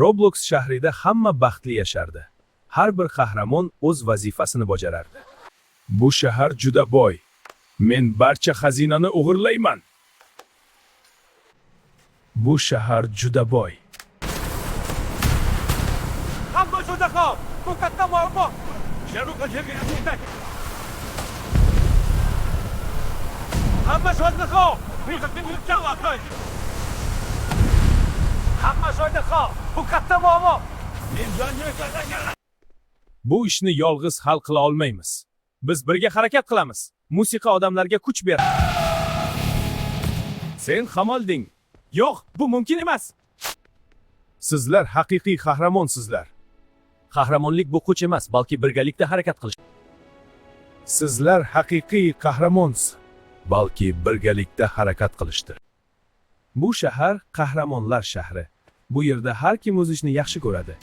Roblox shahrida hamma baxtli yashardi. Har bir qahramon o'z vazifasini bajarardi. Bu shahar juda boy. Men barcha xazinani o'g'irlayman. Bu shahar juda boy. Hamma joyda xavf. Bu katta muammo. Hamma joyda xavf. Hamma joyda xavf. Bu katta muammo. Bu ishni yolg'iz hal qila olmaymiz. Biz birga harakat qilamiz. Musiqa odamlarga kuch beradi. Sen hamalding. Yo'q, bu mumkin emas. Sizlar haqiqiy qahramonsizlar. Qahramonlik bu kuch emas, balki birgalikda harakat qilish. Sizlar haqiqiy qahramonsiz, balki birgalikda harakat qilishdir. Bu shahar qahramonlar shahri. Bu yerda har kim o'z ishini yaxshi ko'radi.